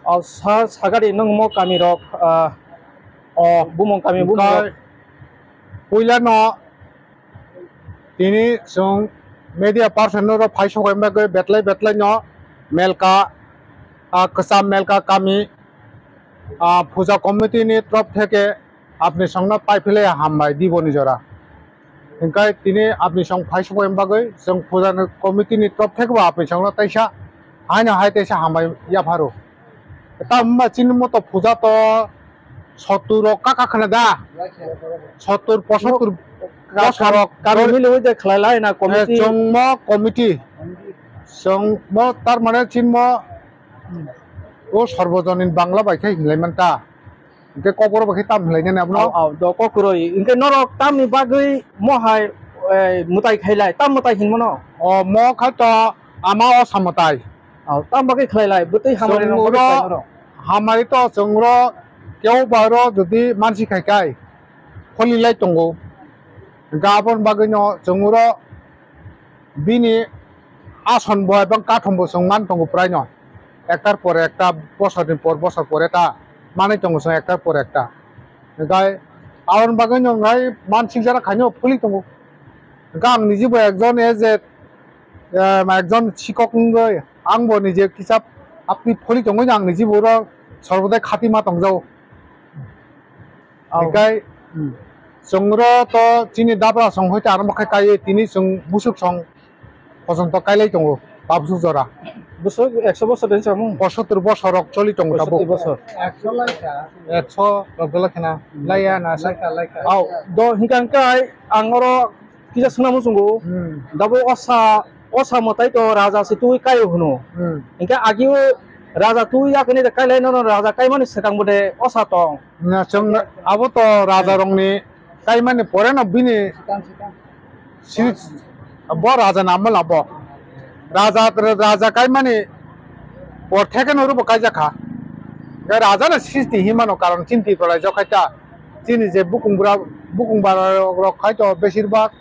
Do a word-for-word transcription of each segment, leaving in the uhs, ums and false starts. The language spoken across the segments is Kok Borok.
O sir, sagari nwng mo kami rok, ah, o bumung kami bumung rok. Puila no tini chwng media person no phai sokoi bagwi betlai betlai no Melka, ah, kwcham Melka kami, ah, puja committee ni torop theke apni songno paiphle hambai diboni jora. Hingkai tini apni song phai sokoi bagwi chwng puja ni committee ni torop theke bo apni songno taisa haino hai taisa hambai yapharo. Tamo chini moto puja to sottur rok kaka khna da. Sottur, pochottur bosor rok kami dor-, miliwi de khlai lai na committee. Eh, chwng mo committee. Chwng mo tar mane chin mo o Sarbojonin Bangla bai khe hinlai man ta. Hingke kokborok bai khe tam hinlai nani abono? Au, au, do kokroi. Hingke norok tamni bagwi mo hai, eh, mwtai khailai, tam mwtai hinmano? O mo kha to ama osa mwtai. Au, tam bagwi khlailai, bwtwi hamari rok bagwi khlai norok. Hamari to chwng ro kebo bai ro jodi mansi khai khai, kholi lai tongo. Hingke aboni bagwi no chwng ro bini ason bo ebang kathom bo chwng man tongo prai no. Ektar por ekta, bosor ni por bosor por ekta manwi tongo chwng ektar por ekta. Hingke aboni bagwi no ngai mansik jara khaino phuli tongo. Hingke ang niji bo ekjon as a, eh, ekjon sikok wngwi ang bo nije kisa apni phuli tongwi ang niji bo oro sorbodai khati ma tongjago. Au. Hingkai, hmm, chwng ro to chini dabra song hoite arombo khai kaiwi tini chwng busuk song pojonto kailai tongo, tabusuk jora. Busuk ekso bosor den samung? Pochottor bosor rok choli tongo tabuk. Pochottor bosor. Ekso rok dolo khena, hmm, laiya na sa. Laikha, laikha. Au, do hingka hingkai ang oro kisa swnam muchungo. Hmm. Dabo osa, osa mwtai to raja se twi kaio hwno. Hmm. Hingke agio raja twi yakni de kailai nono raja kaimani swkang bo de osa tong. Na chwng abo to raja rokni kaimani pore no bini siri bo raja ni amol abo. Raja, raja kaimani por theke no rubo kaijak kha. Hingke raja no sristi hinmano karon chini Tripura lai jokhaita. Chini je bukung bura, bukung bara rok khai to besir bak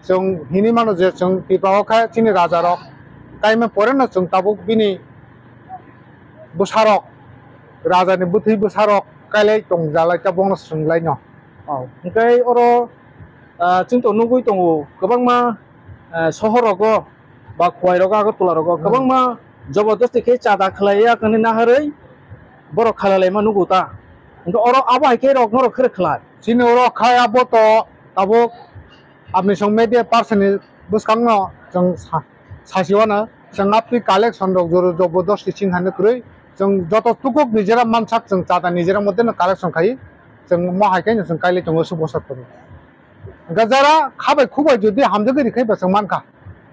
chwng hinwi mano je chwng Tripura o khe chini raja rok kaima pore no chwng tabuk bini bwsa rok, raja ni bwthwi bwsa rok kailai tongjalai ta bono swrwng lai no. Oh, hingke oro, ah, chwng to nugwi tongo kwbangma, ah, sohor rogo ba Khowai rogo, Agartala rogo, hmm, kwbangma jobordosti khe chada khlaiya hwnwi naharwi borok khalalaima nugo ta. Hingke oro abo hai khe rok norok khe khlai. Chini oro khai abo to tabuk apni song media person ni bwskango chwng sa-, sasiwano chwng apni collection rok joro jobo dos tising hano kwrwi chwng joto tukuk nijera mansak chwng chata nijera moddhe no collection khai chwng mo hai khe no chwng kailai tongo su bosor kwrwi. Hingke jara khabai khubai jodi hamjagwi rikhe bo chwng mankha.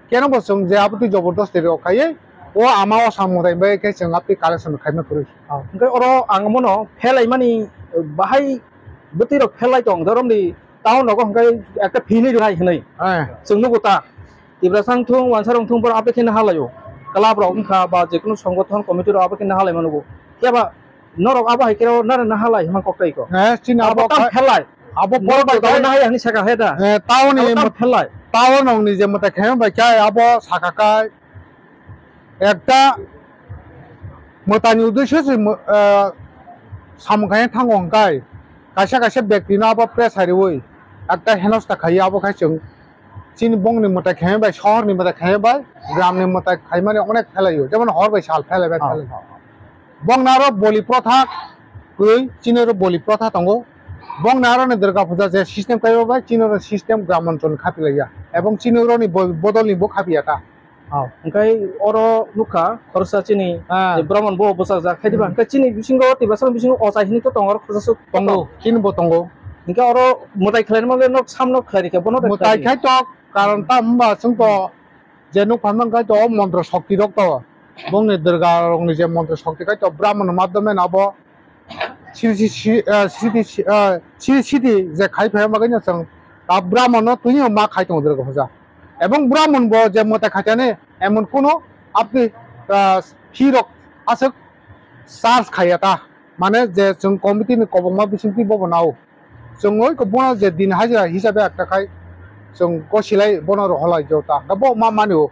Keno bo chwng je abotwi jobordosti rok khaiwi o ama o samung bai khe chwng abotwi collection khaima kwrwi. Oh, hingke oro ang bono phelaimani bahai bwtwi rok phelai tong, doromni town rogo hingke ekta phini rwnai hinwi. Eh. Chwng nugo ta. Tiprasa wngthung, wansa wngthung borok abotwi khe nahalaio. Club rok wngkha ba jekunu songothon committee rok abotwi khe nahalaima nugo. Phiya ba norok abo hai khe nare nahalai hwnma kok tei ko. Eh, chini abo tam kha-, phelai. Abo borok bai bai nahai ani saka he da. Eh, town ni abo tam phelai. Town ni je mwtai khe bai khe abo saka kai. Ekta mwtani uddesyo se mw-, eh, samung khaina thango hwnkhe kaisa kaisa bektino abo pressure riui ekta henosta khaiwi abo khai chwng chini bongni mwtai khaima bai, sohorni mwtai khaima bai, gramni mwtai khaimani onek phelaio, jemon hor bai sal phelaibai, oh, phelai. Bongni aro boli protha kwrwi, chini aro boli protha tongo. Bongni aroni Durga Puja je system kaiba bai, chini aro system gram onchol ni khapilaiya. Ebong chini aroni bo-, bodolni bo khapiya ta. Oh, hingke oro nukha khoroksa chini, ah, je Brahman bo bwsajak, khe diba? Hmm. Hingke chini bisingo, Tiprasa bisingo ochai hinui to tongo, oro khoroksa tongo, tongo. Chini bo tongo. Hingke oro mwtai khlainai mole nok samno khlai rikha, bono mwtai khai to, karon ta hwnba chwng to je nuk phan man khai to o montro shokti rok to, bongni Durga rokni je montro shokti khai to Brahman madhyome no abo Siri si-, si-, eh, siri si-, eh, siri siri je khai phaima bagwi no chwng ta Brahman no twi ma khai tongo Durga Puja. Ebong Brahman bo je mwtai khaitani emon kuno apni, eh, fee rok aswk charge khaiya ta. Mane je chwng committee ni kobokma bisingtwi bobo nao. Chwng oi ko bono je din hajira hisabe ekta khai chwng gosilai bono rohorlai jota. Bo ma mani o.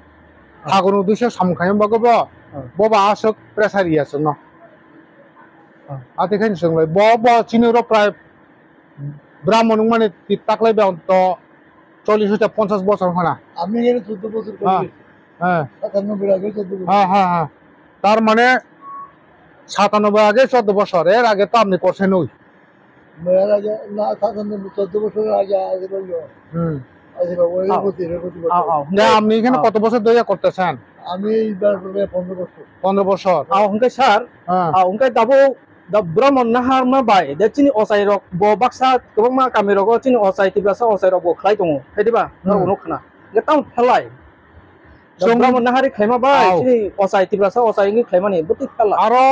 Tabukni uddesyo samung khaima bagwi bo, hmm, bo ba aswk pressure ya chwngno. Ate khe chwng lai bo, bo chini ro prai Brahmon wngmani ti taklai be onto chollish hoite ponchash bochor hana. আমি এখানে চোদ্দ বছর করে হ্যাঁ, গেছি। হ্যাঁ। সাতানব্বই আগে চোদ্দ বছর। হ্যাঁ, হ্যাঁ, হ্যাঁ। তার মানে সাতানব্বই আগে চোদ্দ বছর, এর আগে তো আপনি করছেন ওই। এর আগে না, সাতানব্বই, চোদ্দ বছর আগে, আগে রইল। হুম। আগে রইল, ওই হ্যাঁ। প্রতি, প্রতি বছর। হ্যাঁ, হ্যাঁ। না, আপনি এখানে হ্যাঁ। কত বছর ধরে করতেছেন? আমি এইবার প্রায় পনেরো বছর। পনেরো বছর? হ্যাঁ, হ্যাঁ। হ্যাঁ, হ্যাঁ। Da Brahmon naharma bai, da chini ochai rok bo baksa kwbangma kami rogo chini ochai Tiprasa ochai rok bo khlai tongo, hai diba? Hmm. Norok nuk khna. Ge tamo phalai. Da Chwng Brahmon nahari khlaima bai, Au. Chini ochai Tiprasa ochai wngwi khlaimani, bwtwi phala. Aro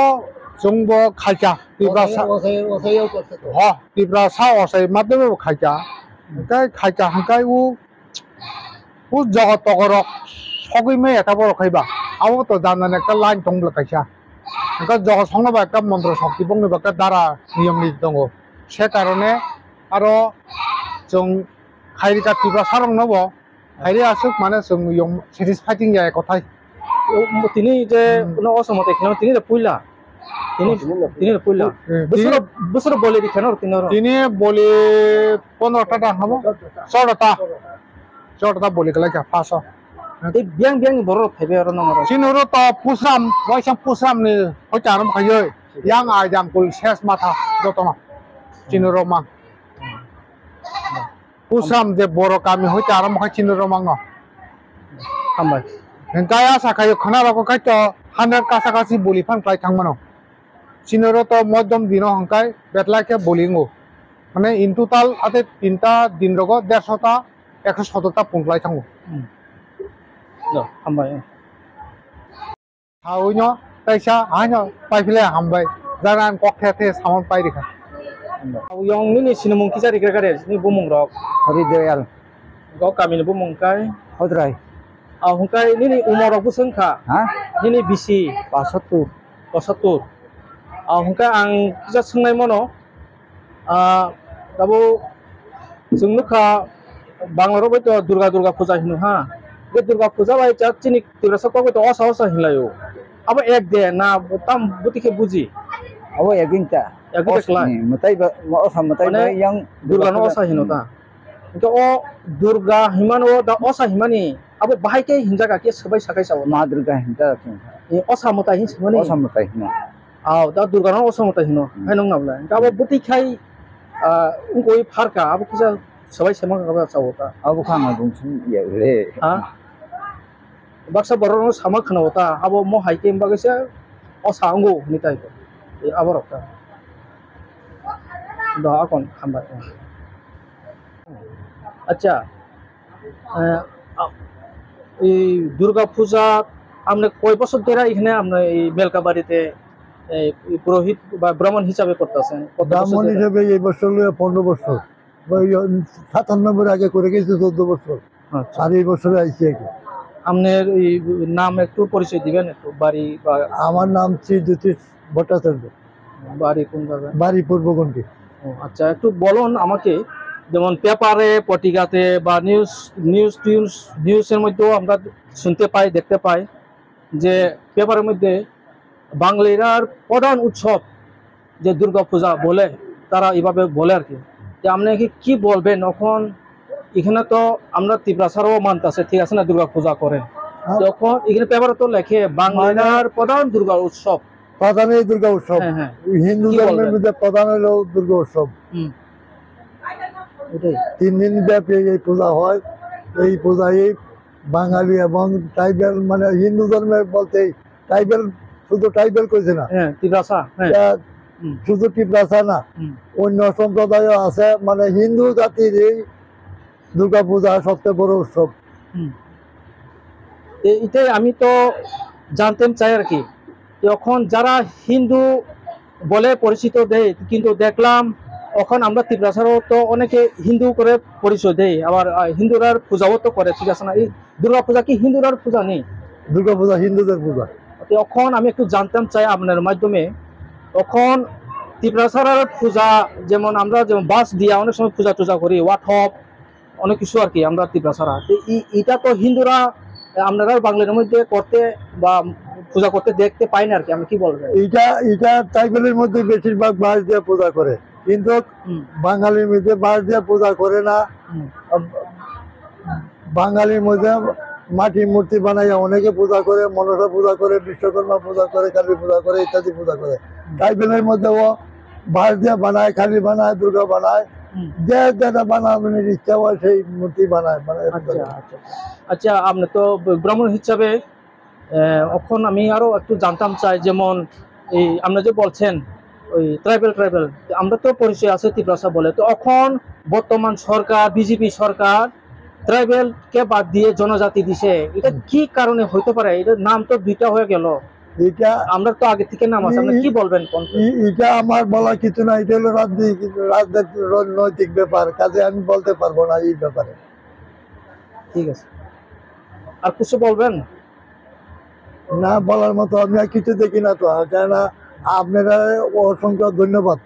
chwng bo khaikha, Tiprasa. Ochai, ochai, ochai yao khaikha. Ho, Tiprasa ochai madhyame bo khaikha. Hmm. Hwnkhe khaikha hwnkhe u O jogot tokorok sogwi maya ta borok hai ba. Abo to jan jan ekta line tong bwla kaisa. Hwnkhe jogot songno ba ekta montro shokti bongni ba ekta dara niyom niti tongo. Se karone aro chwng khairika Tiprasa rokno bo khairi aswk mane chwng yong satisfying ya kothai. O, tini je Hmm. no osomo te kheno tini je puila. Tini, tini puila. Hmm, Bwswro, tini bwswro boli di kheno tini oro. Tini boli pondro ta da hamo? Chorda ta. Chorda ta boli kalai kha paso. Tei biyang biyang ni borok rok phaibai oro nong oro. Chini oro to Pusram, waisa Pusram ni hoite aram khaiyoi. Yang ai jang kul ses matha jotono. Chini oro mang. Pusram je boro kami hoite aram khai chini romang no. Hambai. Hingkai asa khayo khana rogo khai to hundred kasa kasi boli phan klai thang mano. Chini oro to modom dino hingkai betlai khe boli ngo. Mane in total ate tinta din rogo derso ta ekso sotor ta pung klai thango. Hmm. No, hambai. Haino kaisa haino paiphle hambai. Jara ang kok the the samon pai rikha. Yong nini sinimung kisa rikra kare, ni bumung rok. Hori Doyal. Go kami ni bumung kai. Hodrai. Ah, hungkai nini umor rok bwswng kha? Ha? Nini bisi? Pasattur. Pasattur. Ah, hungkai ang kisa swngnai mano. Ah, tabuk chwng nukha, Bangla rok bai to Durga Durga puja hino ha. Be Durga puja bai cha chini Tiprasa kok bai to osa osa hinlaio. Abo ek de na tam buti khe buji. Abo ek din ta. Ek din ta Os-, klai. Hmm, mwtai ba, osa mwtai Mane bai yang Durga no Durga osa hino ta. Hingke o Durga himano da osa himani abo bahai khe hinjaga khe swbai sakai sao. Ma Durga hinta. E, osa mwtai hin simani. Osa mwtai hino. Aw, da Durga no osa mwtai hino. Hmm. Hai nong nabla. Hingke abo bwtwi khai, ah, wngkoi pharka, abo kisa swbai sema ka sao ta. Abo kha ma dum sum ya le. Ha? Baksa borok no sama khna ta, abo mo hai khe bagwi se osa wngo hwnwi tai. E, abo rok ta. Da akon hambai. Acha, eh, a-, ei Durga Puja আপনি কয় বছর ধরে এখানে আপনি এই মেলকাবাড়িতে, এই, এই পুরোহিত বা ব্রাহ্মণ হিসাবে করতেছেন? কত বছর ব্রাহ্মণ ধরে? হিসেবে এই বছর হলো পনেরো বছর। ওই, ওই, সাতানব্বই আগে করে গেছি চোদ্দ বছর। আচ্ছা। আর এই বছরে আইছি আর কি। আপনার এই নাম একটু পরিচয় দিবেন, একটু বাড়ি বা আমার নাম শ্রী জ্যোতিষ ভট্টাচার্য। বাড়ি কোন জায়গায়? বাড়ি পূর্বগণ্ডি। ও, আচ্ছা, একটু বলুন আমাকে, যেমন পেপারে, পত্রিকাতে বা নিউজ, নিউজ টিউজ, নিউজের মধ্যেও আমরা শুনতে পাই, দেখতে পাই যে পেপারের মধ্যে বাঙালিরার প্রধান উৎসব যে দুর্গা পূজা বলে, তারা এইভাবে বলে আর কি। যে আপনি কি, কি বলবেন এখন? এখানে তো আমরা তিপ্রাসারাও মানতেছে, ঠিক আছে না, দুর্গা পূজা করে। হ্যাঁ। তখন এখানে পেপারে তো লেখে বাঙালিরার প্রধান দুর্গা উৎসব। প্রধানই দুর্গা উৎসব। হ্যাঁ, হ্যাঁ। হিন্দু কি ধর্মের বলবেন? মধ্যে প্রধান হলো দুর্গা উৎসব। হুম। ওটাই। তিন দিন ব্যাপী এই পূজা হয়। এই পূজায় বাঙালি এবং ট্রাইবাল, মানে, হিন্দু ধর্মের বলতে ট্রাইবাল, শুধু ট্রাইবাল কইছে না। হ্যাঁ, তিপ্রাসা, হ্যাঁ। এটা হুম। শুধু তিপ্রাসা না, হুম। অন্য সম্প্রদায়ও আছে, মানে, হিন্দু জাতির এই দুর্গা পূজা সবচেয়ে বড় উৎসব। হুম। এ-, এটাই আমি তো জানতে চাই আর কি। এখন যারা হিন্দু বলে পরিচিত দেয়, কিন্তু দেখলাম এখন আমরা তিপ্রাসারও তো অনেকে হিন্দু করে পরিচয় দেয়, আবার, আহ, হিন্দুরার পূজাও তো করে, ঠিক আছে না? এই দুর্গা পূজা কি হিন্দুরার পূজা নেই? দুর্গা পূজা হিন্দুদের পূজা। তো এখন আমি একটু জানতাম চাই আপনার মাধ্যমে, এখন তিপ্রাসারার পূজা, যেমন আমরা যেমন বাঁশ দিয়া অনেক সময় পূজা টুজা করি, ওয়াট হপ, অনেক কিছু আর কি আমরা তিপ্রাসারা। তো ই-, এটা তো হিন্দুরা, আহ, আপনারা বাংলার মধ্যে করতে বা পূজা করতে দেখতে পাই না আর কি, আপনি কি বলবেন? এটা, এটা ট্রাইবেলের মধ্যে বেশিরভাগ বাঁশ দিয়ে পূজা করে, কিন্তু হুম। বাঙালির মধ্যে বাঁশ দিয়ে পূজা করে না। হুম। আব-, বাঙালির মধ্যে মাটির মূর্তি বানাইয়া অনেকে পূজা করে, মনসা পূজা করে, বিশ্বকর্মা পূজা করে, কালী পূজা করে, ইত্যাদি পূজা করে। হুম। ট্রাইবেলের মধ্যে ও বাঁশ দিয়ে বানায়, কালী বানায়, দুর্গা বানায়, হুম। যে যেটা বানানোর ইচ্ছা হয় সেই মূর্তি বানায়, মানে, আচ্ছা, আচ্ছা। আচ্ছা, আপনি তো ব্রাহ্মণ হিসাবে, আহ, এখন আমি আরো একটু জানতাম চাই, যেমন এই আপনি যে বলছেন ওই ট্রাইবেল, ট্রাইবেল, আমরা তো পরিচয় আছে তিপ্রাসা বলে, তো এখন বর্তমান সরকার, বিজেপি সরকার ট্রাইবেল কে বাদ দিয়ে জনজাতি দিছে, এটা হুম। কি কারণে হইতে পারে? এটার নাম তো দুইটা হয়ে গেল। এটা আমরা তো আগে থেকে নাম আছে, আপনি ই-, কি বলবেন কোন? ই-, এটা আমার বলা কিছু না, এটা হলো রাজনৈতিক, রাজনৈতিক, রাজনৈতিক ব্যাপার, কাজে আমি বলতে পারবো না এই ব্যাপারে। ঠিক আছে, আর কিছু বলবেন? না, বলার মতো আমি আর কিছু দেখি না তো, কেননা আপনারা অসংখ্য ধন্যবাদ।